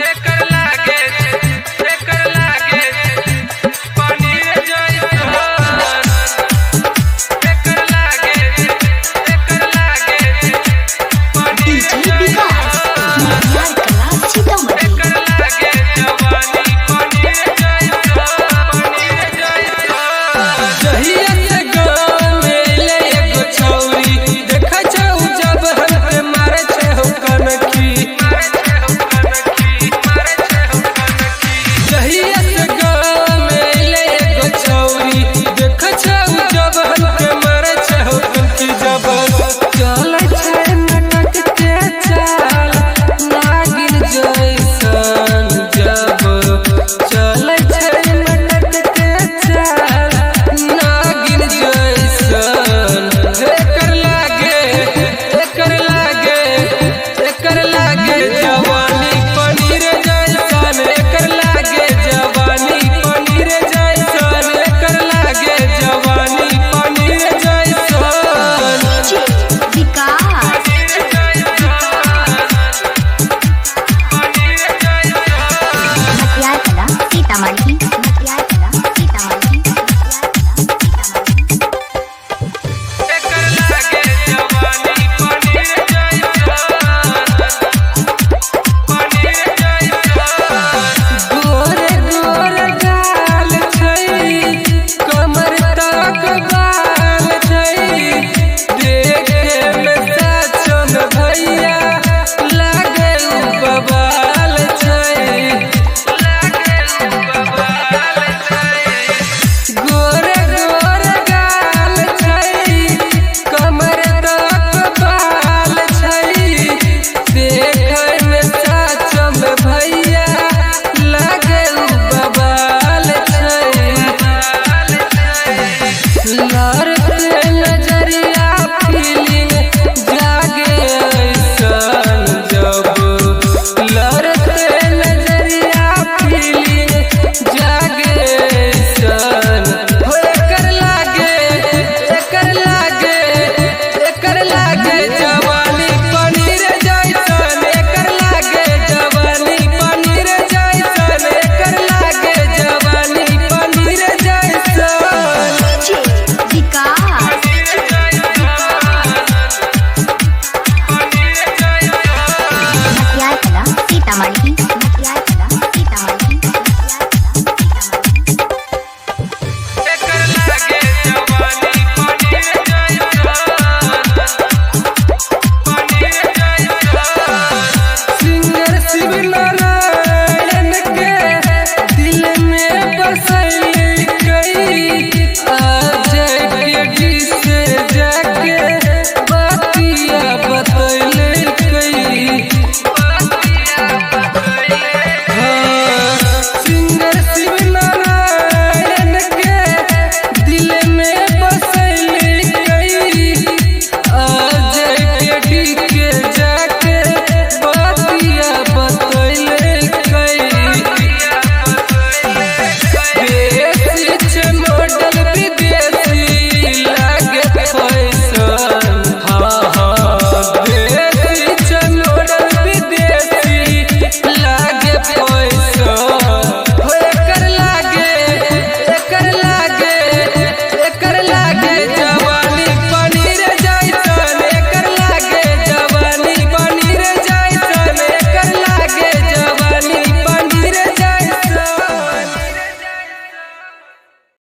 एकर लागे, एकर लागे पनीर जैसन। एकर लागे, एकर लागे पनीर डीजे विकास, मटियार कला, सीतामढ़ी। एकर लागे जवानी पनीर जैसन, पनीर जैसन। जहिया से गाँव में अइले एगो छौरी, देखै छौ जब हमके मारै छै हो कनखी। जहिया से गाँव में अइले एगो छौरी, देखै छौ जब हमके मारै छै हो कनखी। जब चलै छै नटक के चाल नागिन जैसन, जब चलै छै नटक के चाल नागिन जैसन। एकर लागे, एकर लागे, एकर लागे जवानी पनीर जैसन। एकर लागे जवानी पनीर जैसन। एकर लागे जवानी पनीर जैसन। डीजे विकास, मटियार कला, सीतामढ़ी। मटियार कला, सीतामढ़ी। मटियार कला, सीतामढ़ी। एकर लागे जवानी पनीर जैसन, पनीर जैसन। गोरे गोरे गाल छै, कमर तक बाल छै, देखे में साचन भैया लागे उ बबाल छै, लागे उ बबाल छै। गोरे गोरे गाल छै, कमर तक बाल छै, देखै में साचम भैया लागे उ बबाल छै। लड़ते नजरिया फीलिंग जागे ऐसन, जब लड़ते नजरिया फीलिंग जागे ऐसन। हो एकर लागे, एकर लागे, एकर लागे जवानी पनीर जैसन। एकर लागे जवानी पनीर जैसन। एकर लागे जवानी पनीर जैसन। डीजे विकास, मटियार कला, सीतामढ़ी। मटियार कला,